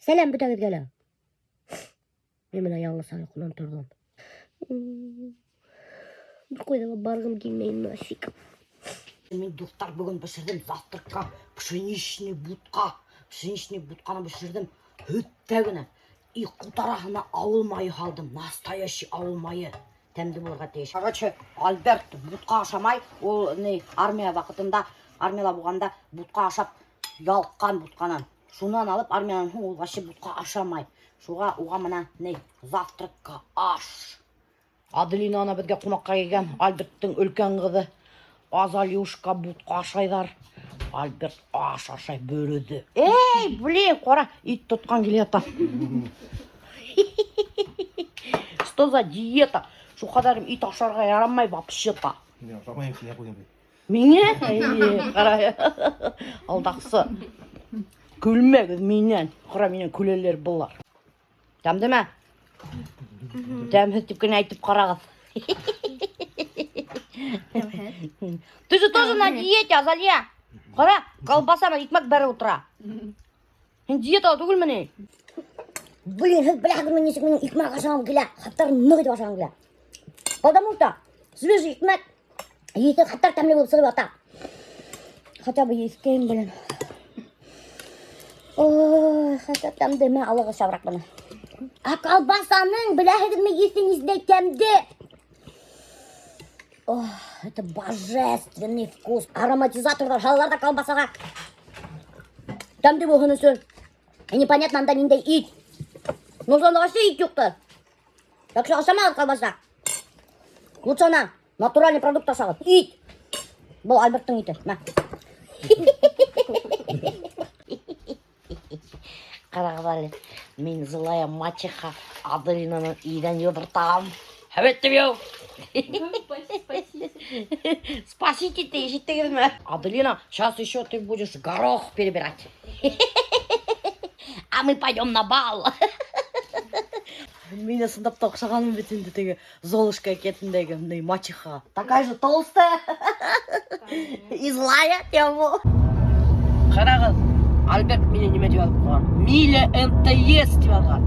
Сәләм бөтәгеҙгә лә. Мин бына яңыса йоҡонан торҙом. Бер ҡайҙа ла барғым килмәй нафиг. Мин, дуҫтар, бөгөн бешерҙем завтракка пшеничный бутҡа. Пшеничный бутҡаны бешерҙем һөттә генә. И ҡутараһына ауыл майы һалдым. Настоящий ауыл майы. Тәмле булырға тейеш. Короче, Альберт бутҡа ашамай. Ул ни армия ваҡытында, армияла булғанда бутҡа ашап ялыҡҡан бутҡанан. Шунан алып армиянан һуң ул вообще бутҡа ашамай. Шуға уға мына ни завтракка аш. Аделина ана беҙгә ҡунаҡҡа килгән. Альберттың өлкән ҡыҙы. Азалюшка бутҡа ашайҙар. Альберт аш ашай бер үҙе. Эй, блин, ҡара, ит тотҡан килә ята. Что за диета? Шул ҡәҙәр ит ашарға ярамай вообще-то. Мин ашамайым, һиңә ҡуйҙым. Миңә? Эйе, ҡара. Алдаҡсы. Көлмәгеҙ минән. Ҡара, минән көләләр былар. Тәмдеме? Тәмһеҙ тип кенә әйтеп ҡарағыҙ. Ты же тоже на диете, Азалия. Ҡара, колбаса менән икмәк бәреп ултыра. Һин диетала түгелме ни? Блин, һеҙ беләһегеҙме, нисек минең икмәк ашағым килә? Хәтәр ныҡ итеп ашағым килә. Потому что свежий икмәк еҫе хәтәр тәмле булып сығып ята. Хотя бы еҫкәйем, блин. Ой, хәтәр тәмле. Мә, алығыҙ шабыраҡ быны. Ә колбасаның, беләһегеҙме, еҫе ниндәй тәмле? Ох, это божественный вкус. Ароматизаторҙар һалалар ҙа колбасаға. Тәмле булһын өсөн. И непонятно, анда ниндәй ит. Ну, унда вообще ит юҡтыр. Так что ашамағыҙ колбаса. Лучше ана натуральный продукт ашағыҙ. Ит. Был Альберттың ите. Мә. Ҡарағыҙ әле. Мин злая мачеха Аделинаны иҙән йыуҙыртам. Һәбәт тип Спасите, ти ишеттегеҙме? Аделина, сейчас еще ты будешь горох перебирать. А мы пойдем на бал. Мин ысынлап та оҡшағанмын бит инде теге Золушка әкиәтендәге мындай мачеха. Такая же толстая и злая тема. Ҡарағыҙ, Альберт мине нимә тип яҙып ҡуйған? Миля МТС тип яҙған.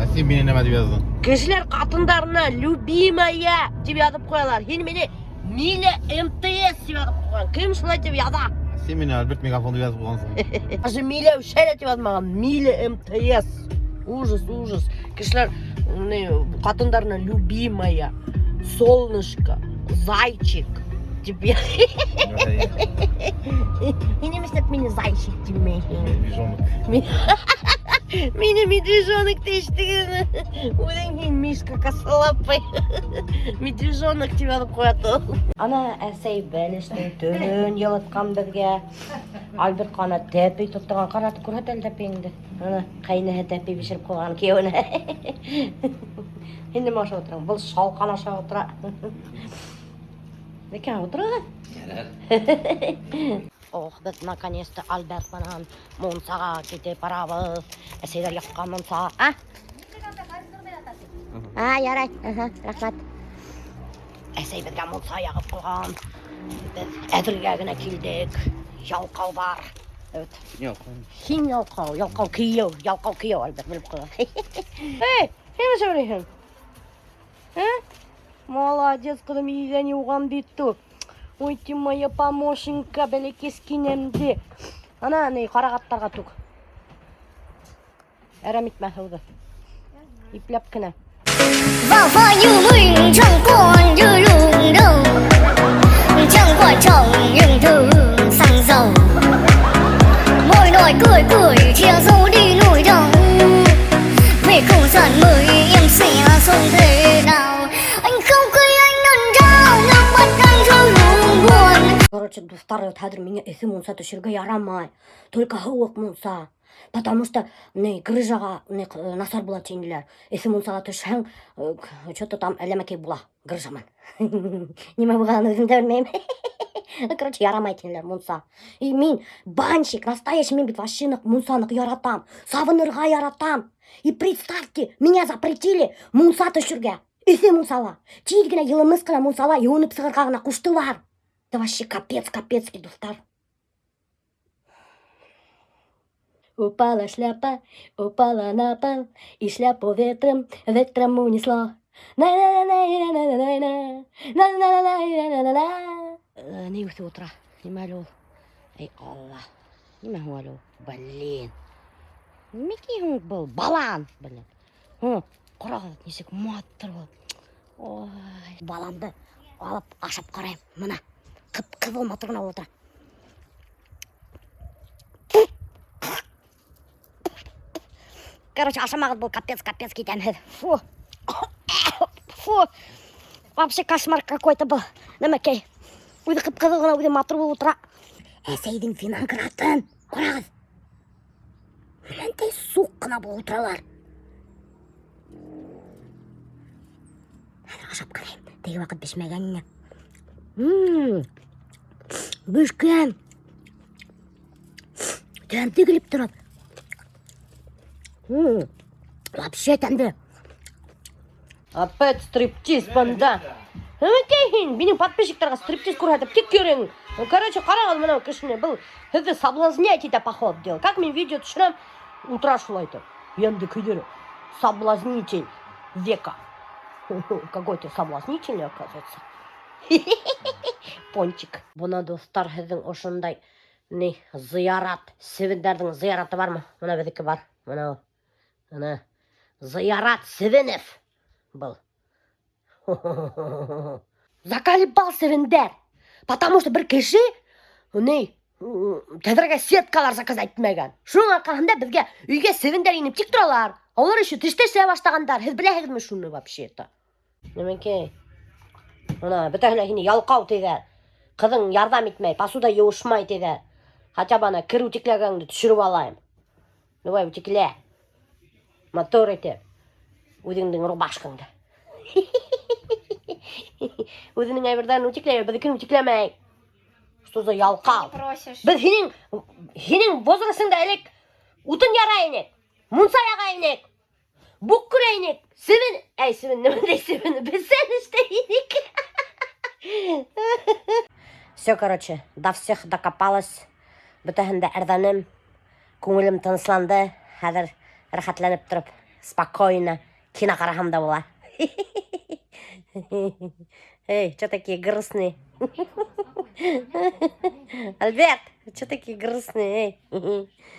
Ә һин мине нимә тип яҙҙың? Кешеләр ҡатындарына любимая тип яҙып ҡуялар. Һин мине Миля МТС тип яҙып ҡуйған. Кем шулай тип яҙа? Һин мине Альберт Мегафон тип яҙып ҡуйғанһың. Даже Миләүшә лә тип яҙмаған. Миля МТС. Ужас, ужас. Кешеләр ни, ҡатындарына любимая, солнышко, зайчик тип. Һин нимә эшләп мине зайчик тимәйһең? Медвежонок. Мине медвежонок ти ишеттегеҙме? Үҙең һин Мишка косолапый. Медвежонок тип яҙып ҡуя. Ана әсәй бәлештең төнөн йылытҡан беҙгә. Альберт ҡана тәпей тотторған. Ҡара, күрһәт әле тәпейеңде. Ана ҡәйнәһе тәпей бешереп ҡуйған кейәүенә. Һин нимә ашап ултыраһың? Был шалҡан ашап ултыра. Икән ултырығыҙ. Ох, беҙ наконец-то Альберт менән мунсаға китеп барабыҙ. Әсәйҙәр яҡҡан мунса. А? А, ярай. Аһа, рәхмәт. Әсәй беҙгә мунса яғып ҡуйған. Беҙ әҙергә генә килдек. Ялҡауҙар. Evet. Ялҡау. Һин ялҡау, ялҡау кейәү, ялҡау кейәү, Альберт, белеп ҡуй. Эй, һин нимә эшләйһең? Ә? Молодец, ҡыҙым, иҙән йыуған бит. Ой, ты моя помощника, бәләкәскинәмде. Ана, ни, ҡарағаттарға түк. Әрәм итмә һыуҙы. Ипләп кенә. Короче, дуҫтар, хәҙер миңә эҫе мунса төшөргә ярамай. Только һыуыҡ мунса. Потому что ни грыжаға ни насар була тинеләр. Эҫе мунсаға төшһәң, что-то там әләмәкәй була грыжа менән. Нимә булғанын үҙем дә белмәйем. Короче, ярамай тинеләр мунса. И мин банщик, настоящий, мин бит вообще ныҡ мунса ныҡ яратам. Сабынырға яратам. И представьте, меня запретили мунса төшөргә. Эҫе мунсала. Тиҙ генә йылымыҫ ҡына мунсала йыуынып сығырға ғына ҡуштылар. Это вообще капец, капецкий, дуҫтар. Упала шляпа, упала на пол, и шляпу ветром, ветром унесло. На-на-на-на-на-на-на, на-на-на-на-на-на. Ни үҫеп ултыра? Нимә әле ул? Эй, Алла. Нимә һуң әле ул? Блин. Нимә һуң был? Балан, блин. Һу, ҡарағыҙ, нисек матур был. Ой, баланды алып ашап ҡарайым. Мына, ҡып-ҡыҙыл матур ғына ултыра. Короче, ашамағыҙ был капец, капец китәмһеҙ. Фу. Фу. Вообще кошмар какой-то был. Нәмәкәй. Үҙе ҡып-ҡыҙыл ғына, үҙе матур булып ултыра. Әсәйҙең виноградын. Ҡарағыҙ. Ниндәй суҡ ҡына булып ултыралар. Хәҙер ашап ҡарайым. Теге ваҡыт бешмәгән ине. Бешкән. Тәмле килеп тора. Вообще тәмле. Опять стриптиз бында. Нәмәкәй һин, минең подписчиктарға стриптиз күрһәтеп тик йөрөң. Короче, ҡарағыҙ мынау кешене, был һеҙҙе соблазнять итә, походу дела. Как мин видео төшөрәм, ултыра шулай итеп. Йәнде көйҙөрөп. Соблазнитель века. Какой ты соблазнительный, оказывается. Пончик. Бына, дуҫтар, һеҙҙең ошондай ни зыярат, себендәрҙең зыяраты бармы? Мына беҙҙеке бар. Мына ул. Мына зыярат себенев был. Заколебал себендәр. Потому что бер кеше ни тәҙрәгә сеткалар заказать итмәгән. Шуның арҡаһында беҙгә өйгә себендәр инеп тик торалар. Улар еще тештәшә башлағандар. Һеҙ беләһегеҙме шуны вообще-то? Нәмәкәй. Мына бөтәһе лә һине ялҡау тиҙәр. Ҡыҙың ярҙам итмәй, посуда йыуышмай тиҙәр. Хотя бы ана кер үтекләгәнеңде төшөрөп алайым. Давай үтеклә. Матур итеп. Үҙеңдең рубашкаңды. Үҙенең әйберҙәрен үтекләй, беҙҙекен үтекләмәй. Что за ялҡау? Не просишь. Беҙ һинең возрастыңда элек утын яра инек, мунса яға инек, бук көрә инек, себен, әй, себен, нимәндәй себен, бесән эшләй инек. Все, короче, до всех докопалась. Бөтәһен дә әрләнем. Күңелем тынысланды. Хәҙер рәхәтләнеп тороп, спокойно кино ҡараһам да була. Эй, что такие грустные? Альберт, что такие грустные, эй?